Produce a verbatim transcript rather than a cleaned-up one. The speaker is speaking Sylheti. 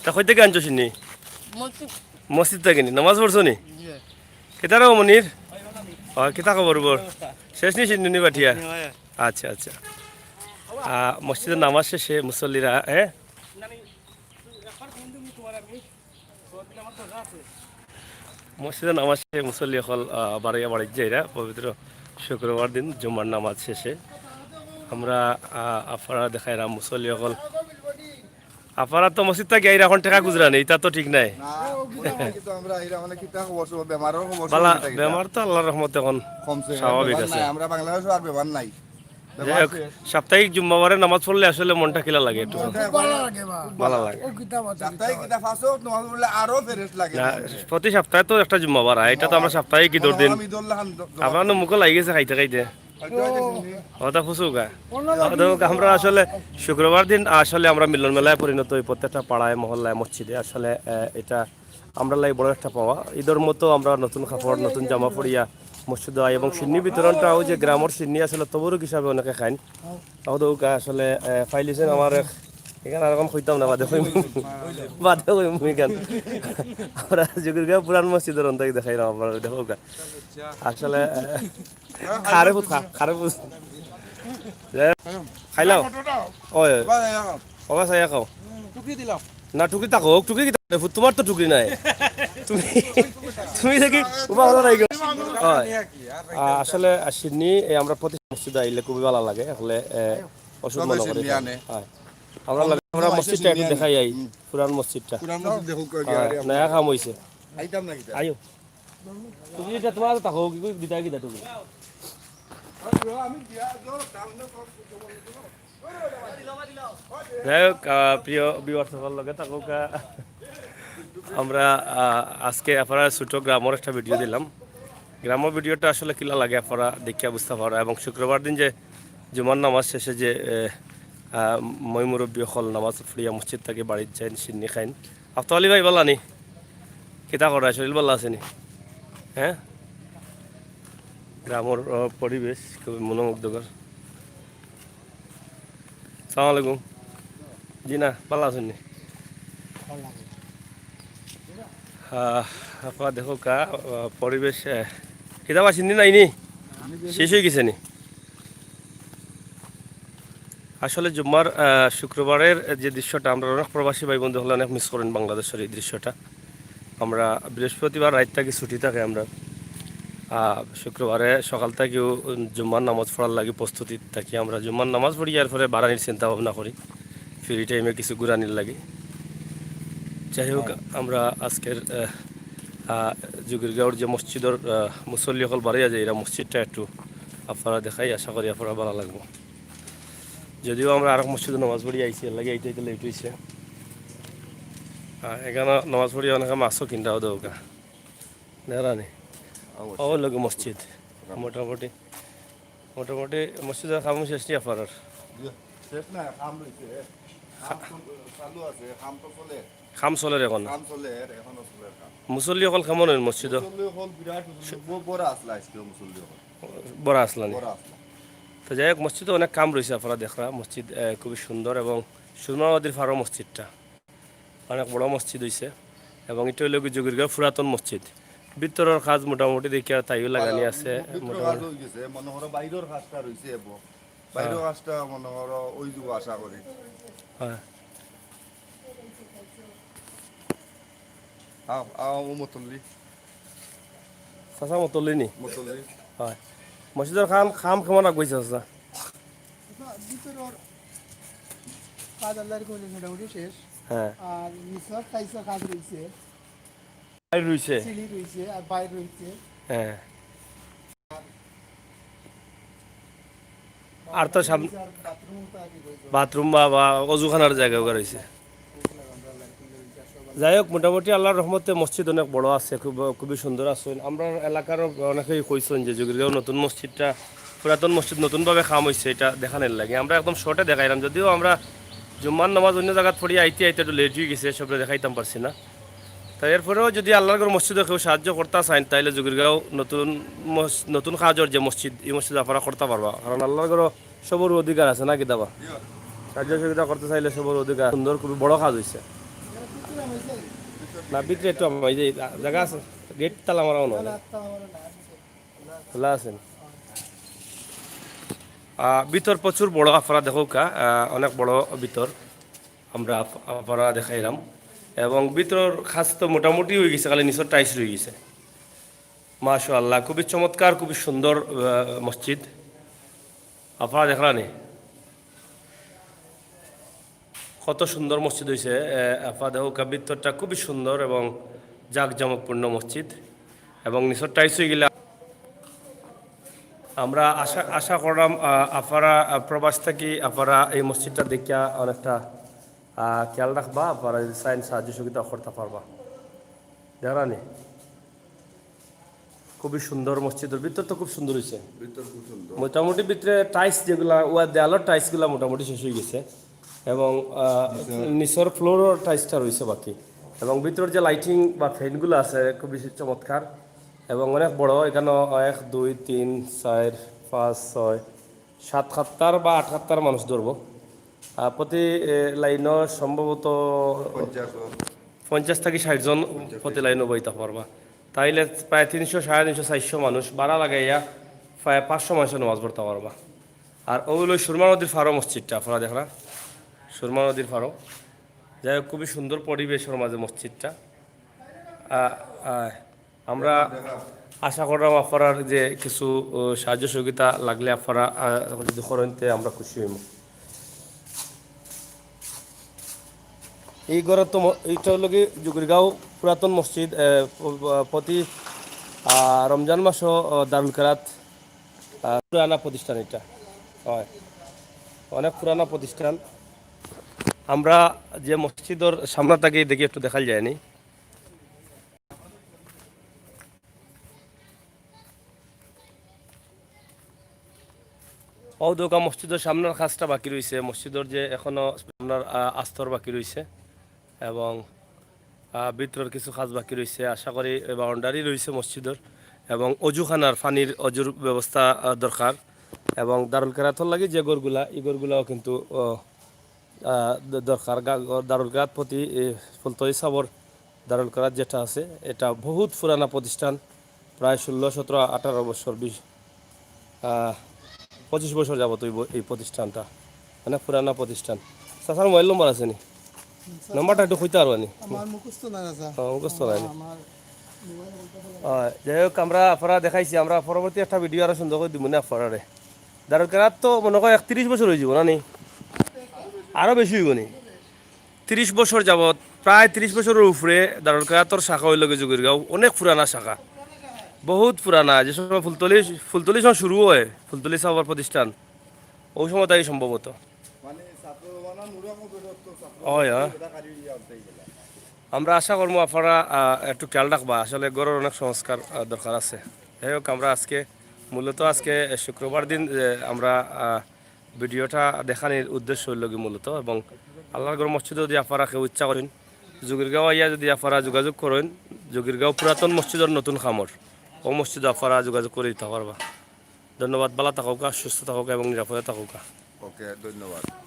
তা কই থাকি আনছো শিন্নি? মসজিদ থাকি নি? নামাজ পড়ছো নি? কিতা রে মনির? অয়, কিতা খবর বর? শেষ নি শিন্নি নি বাটিয়া? আচ্ছা, আচ্ছা। আহ, মসজিদর নামাজ শেষে মুসল্লিরা, হ্যাঁ? মসজিদর নামাজ শেষে মুসল্লি অকল, আহ, বারইয়া বাড়িত যাইরা পবিত্র শুক্রবার দিন জুমার নামাজ শেষে। আমরা, আহ, আফারা দেখাইরাম মুসল্লি অকল। আফারা তো মসজিদ থাকি আইরা, অখন টেকা খুজরা নি, ইতা তো ঠিক নায়। না, ওগুলো থাকি তো আমরা আইরা, মানে, কিতা খবর সব, বেমারর খবর সব বালা, কিতা কিতা? বেমার তো আল্লাহর রহমতে অখন কমছে, স্বাভাবিক বেমার আছে। নাই, আমরা বাংলাদেশো আর বেমার নাই। যাই হোক, সাপ্তাহিক জুম্মাবারে নামাজ পড়লে আসলে মনটা কিলা লাগে একটু? মনটা ভালা লাগে বা। ভালা লাগে। ও কিতা বাতা সাপ্তাহিক কিতা? কিতা পাঁচ ওয়াক্ত নামাজ পড়লে আরো fresh লাগে না, মনটা। প্রতি সপ্তাহে তো একটা জুম্মাবার আয়, ইটা তো আমরা সাপ্তাহিক ঈদর দিন। আমরা ঈদর লাখান দ-, দ-, আপনার মুখো লাগি গেছে খাইতে খাইতে। খাইতে খাইতে শুনি। ওটা ফুসুকা। অন্য ওটা আমরা আসলে শুক্রবার দিন আসলে আমরা মিলন মেলায় পরিণত অই, প্রত্যেকটা পাড়ায় মহল্লায় মসজিদে আসলে, আহ, ইটা আমরার লাগি বড় একটা পাওয়া। ঈদর মতো আমরা নতুন কাপড়, নতুন জামা পরিয়া মসজিদো আই এবং শিন্নি বিতরণটা অউ যে গ্রামর শিন্নি আসলে তবরুক হিসাবে অনেকে খাইন। অউ দেখউক্কা আসলে, আহ, পাইলিছেন আমার এক, ইখান আর অখন কইতাম না, বাদে কইমু। বাদে কইমু ইখান। আমরা জুগিরগাঁও পুরান মসজিদর অন্তাকি দেখাইরাম আপনারারে, দেখউক্কা। আসলে, আহ, খারে ফুত খা, খারে ফুত। খাইলাও? ওই, ওই। ওবা চাইয়া খাও। টুকরি দিলাম। না, টুকরি থাকউক, টুকরি কিতা রে ফুত? তুমার তো টুকরি নাই। তুমি, তুমি দেখি, ওবা ভালা নাই গো। ওই। আ-, আসলে, আ, শিন্নি, এই আমরা প্রতি মসজিদে আইলে খুবই ভালা লাগে। আসলে, এ, অসুখ মনে করে। শিন্নি আনে। হয়। আমরা লাগে, আমরা মসজিদটা একটু দেখাই আই, হুম। পুরান মসজিদটা। পুরান মসজিদ দেখউক্কা, হয়, আরে আমরা নয়া কাম অইছে। আইতাম না কিতা? আইও। তুমি ইটা তুমার থাকো, কি কই দিতা কিতা তুমি? যাই হোক, আহ, প্রিয় viewers অকল লগে থাকউক্কা। আমরা, আহ, আজকে আপনারারে ছোট গ্রামর একটা video দিলাম। গ্রামর videoটা আসলে কিলা লাগে আপনারা দেখিয়া বুঝতা পাররা। এবং শুক্রবার দিন যে জুমার নামাজ শেষে যে, এ, আহ, ময় মুরব্বি অকল নামাজ পড়িয়া মসজিদ থাকি বাড়িত যাইন, শিন্নি খাইন। আফতাব আলী ভাই, ভালা নি? কিতা কররা, শরীর ভালা আছে নি? হ্যাঁ? গ্রামর, আহ, পরিবেশ খুবই মনোমুগ্ধকর। সালাম আলাইকুম। জি না, ভালা আছইন নি? আহ, আপনারা দেখউক্কা, আহ, পরিবেশ, আহ, কিতা বা শিন্নি নাই নি? শেষ অই গেছে নি? আসলে জুম্মার, আহ, শুক্রবারের যে দৃশ্যটা, আমরা অনেক প্রবাসী ভাই বন্ধু অকলে অনেক miss করইন বাংলাদেশর এই দৃশ্যটা। আমরা বৃহস্পতিবার রাইত থাকি ছুটি থাকে আমরা। আহ, শুক্রবারে সকাল থাকিউ জুম্মার নামাজ পড়ার লাগি প্রস্তুতি থাকি আমরা। জুম্মার নামাজ পড়ি, এরপরে বারানির চিন্তা ভাবনা করি, free time-এ কিছু ঘুরানির লাগি। যাই হোক, আমরা আজকের, আহ, আহ, জুগিরগাঁওর যে মসজিদর, আহ, মুসল্লি অকল বারইয়া যাইরা, মসজিদটা একটু আপনারারে দেখাই, আশা করি আপনারার ভালা লাগবো। যদিও আমরা আরক মসজিদো নামাজ পড়ি আইছি, এর লাগি আইতে আইতে late অইছে। আহ, ইখানো নামাজ পড়ি অনেকে মাছও কিনরাও দেউক্কা। দেখরা নি? অবশ্যই। অউ লগে মসজিদ। মোটামুটি, মোটামুটি মসজিদর কাম শেষ নি আপনারার? জি, শেষ না, কাম রইছে। কাম তো চালু আছে, কাম তো চলের। কাম চলের অখনো? কাম চলের, অখনো চলের কাম। মুসল্লি অকল কেমন অইন মসজিদো? মুসল্লি অকল বিরাট, মুসল্লি ব-, বড়া আছলা আইজকে মুসল্লি অকল। বড়া আছলা নি? বড়া আছলা। তো যাই হোক, মসজিদো অনেক কাম রইছে, আপনারা দেখরা। মসজিদ, আহ, খুবই সুন্দর এবং সুরমা নদীর পারো মসজিদটা। অনেক বড় মসজিদ অইছে এবং ইটা অইলো গি জুগিরগাঁওর পুরাতন মসজিদ। ভিতরর কাজ মোটামুটি দেখিয়ার তাইও লাগানি আছে, ভিতরর মোটামুটি। কাজ অই গেছে, মনো করো বাইরর কাজটা রইছে এব। বাইরর হ্যাঁ। কাজটা মনো করো অই যিবো আশা করি। হ্যাঁ। আও, আও, ও মতল্লি। চাচা মতল্লি নি? মতল্লি। হয়। মসজিদর কাম, কাম কেমন আগুয়াইছে চাচা? ভিতরর কাজ আল্লাহর কইলে মোটামুটি শেষ। হ্যাঁ। আর নিচর টাইলসর কাজ রইছে। বাইর রইছে। সিঁড়ি রইছে আর বাইর রইছে। হ্যাঁ। আর তো সাম-, বাথরুম তো আগে রইছে। বাথরুম বা, বা অজুখানার জাগা ওগা রইছে। যাই হোক, মোটামুটি আল্লাহর রহমতে মসজিদ অনেক বড় আছে, খুব, খুবই সুন্দর আছে। আমরার এলাকার অনেকেই কইছইন যে জুগিরগাঁও নতুন মসজিদটা, পুরাতন মসজিদ নতুনভাবে কাম অইছে, ইটা দেখানির লাগি। আমরা একদম short-এ দেখাইরাম, যদিও আমরা জুম্মার নামাজ অইন্য জাগাত পড়ি আইতে আইতে একটু late অই গেছে, সবরে দেখাইতাম পারছি না। তা এরপরেও যদি আল্লাহর ঘর মসজিদো কেউ সাহায্য করতা চাইন, তাইলে জুগিরগাঁও মস-, নতুন কাজর যে মসজিদ, ই মসজিদো আপনারা করতা পারবা, কারণ আল্লাহর ঘরো সবর অধিকার আছে, না কিতা বা? সাহায্য সুবিধা করতা চাইলে সবর অধিকার। সুন্দর, খুবই বড় কাজ অইছে। না, ভিতরে একটু আমার এই যে জায়গা আছে, গেট তালা মারা মনে হয়। খোলা আছে। আহ, ভিতর প্রচুর বড়, আপনারা দেখউক্কা, আহ, অনেক বড় ভিতর। আমরা আপ-, আপনারা দেখাইলাম। এবং ভিতরর কাজ তো মোটামুটি অই গেছে, খালি নিচর টাইলস রই গেছে। মাশাআল্লাহ, খুবই চমৎকার, খুবই সুন্দর, আহ, মসজিদ। আপনারা দেখরা নি? কত সুন্দর মসজিদ অইছে। এ, আপনারা দেখউক্কা, ভিতরটা খুবই সুন্দর এবং জাঁকজমকপূর্ণ মসজিদ। এবং নিচর টাইলস অই গেলা। আমরা আশা, আশা করলাম, আহ, আপনারা, আহ, প্রবাস থাকি আপনারা এই মসজিদটা দেখিয়া অনেকটা, আহ, খেয়াল রাখবা, আপনারা যদি চাইন সাহায্য সহযোগিতা করতা পারবা। দেখরা নি? খুবই সুন্দর মসজিদর ভিতর তো খুব সুন্দর অইছে। ভিতর খুব সুন্দর। মোটামুটি ভিতরে টাইলস যেগুলা, ওয়া দেয়ালর টাইলসগুলা মোটামুটি শেষ অই গেছে। এবং, আহ, নিচর ফ্লোরর টাইলসটা রইছে বাকি। এবং ভিতরর যে লাইটিং বা ফ্যানগুলা আছে খুবই চমৎকার। এবং অনেক বড়, এখানো এক, দুই, তিন, চাইর, পাঁচ, ছয়, সাত কাত্তার বা আট কাত্তার মানুষ ধরবো। আহ, প্রতি, এ, লাইনো সম্ভবত পঞ্চাশ জন। পঞ্চাশ থাকি ষাইট জন পঞ্চাশ প্রতি লাইনো বইতা পারবা। তাইলে প্রায় তিনশো, সাড়ে তিনশো, চাইরশো মানুষ ভাড়া লাগাইয়া প্রায় পাঁচশো মানুষে নামাজ পড়তা পারবা। আর অউ অইলো সুরমা নদীর পারো মসজিদটা, আপনারা দেখরা সুরমা নদীর পারো। যাই হোক, খুবই সুন্দর পরিবেশর মাঝে মসজিদটা। আহ, আহ, আমরা আশা করলাম আপনারার যে কিছু, ও, সাহায্য সহযোগিতা লাগলে আপনারা, আহ, যদি করেন, তে আমরা খুশি অইমু। এই ঘরো তো ম-, এইটা অইলো কি জুগিরগাঁও পুরাতন মসজিদ, আহ, প-, প্রতি, আহ, রমজান মাসো, আহ, দারুল কেরাত, আহ, পুরানা প্রতিষ্ঠান এটা। অয়, অনেক পুরানা প্রতিষ্ঠান। আমরা যে মসজিদর সামনে থাকি দেখি একটু দেখাইল যায়নি। অউ দেখউক্কা মসজিদর সামনর কাজটা বাকি রইছে, মসজিদর যে এখনো সামনর, আহ, আস্তর বাকি রইছে এবং, আহ, ভিতরর কিছু কাজ বাকি রইছে। আশা করি বাউন্ডারি রইছে মসজিদর এবং অজুখানার পানির অজুর ব্যবস্থা, আহ, দরকার। এবং দারুল কেরাতর লাগি যে ঘরগুলা, ই ঘরগুলাও কিন্তু, আহ, আহ, দ-, দরকার। গা-, দারুল কেরাত প্রতি, এ, ফুলতলি ছাবর দারুল কেরাত যেটা আছে, এটা বহুত পুরানা প্রতিষ্ঠান, প্রায় ষোলো, সতেরো, আঠারো বছর, বিশ, আহ, পঁচিশ বছর যাবত অইবো এই প্রতিষ্ঠানটা, অনেক পুরানা প্রতিষ্ঠান। চাচার মোবাইল নম্বর আছে নি? নম্বরটা একটু কইতা পারবা নি? আমার মুখস্থ নাই, চাচা। হ্যাঁ, মুখস্থ নাই নি? আমার মোবাইল নম্বরটা বলো। আহ, যাই হোক, আমরা আপনারা দেখাইছি, আমরা পরবর্তী একটা ভিডিও আরো সুন্দর করি দিমু নে আপনারারে। দারুল কেরাত তো মনে কয় একত্রিশ বছর অই যিবো না নি? আরো বেশি অইবো নি? ত্রিশ বছর যাবত, প্রায় ত্রিশ বছরর উপরে দারুল কেরাতর শাখা অইলো গি জুগিরগাঁও, অনেক পুরানা শাখা, বহুত পুরানা। যে সময় ফুলতলি, ফুলতলি সময় শুরু অয়, ফুলতলি ছাবর প্রতিষ্ঠান, অউ সময় থাকি সম্ভবত। মানে ছাত্র জমানা নুরা মতো যত ছাত্র অয়, অয়। বেটা কারি অইয়া আনতে গেলা। আমরা আশা করমু আপনারা, আহ, একটু খেয়াল রাখবা, আসলে ঘরর অনেক সংস্কার, আহ, দরকার আছে। যাই হোক, আমরা আজকে মূলত আজকে শুক্রবার দিন, যে আমরা, আহ, ভিডিওটা দেখানির উদ্দেশ্য অইলো গি মূলত, এবং আল্লার ঘর মসজিদো যদি আপনারা কেউ ইচ্ছা করইন, জুগিরগাঁও আইয়া যদি আপনারা যোগাযোগ করইন, জুগিরগাঁও পুরাতন মসজিদর নতুন খামর, অউ মসজিদো আপনারা যোগাযোগ করি দিতা পারবা। ধন্যবাদ, ভালা থাকউক্কা, সুস্থ থাকউক্কা এবং নিরাপদে থাকউক্কা। ওকে, ধন্যবাদ।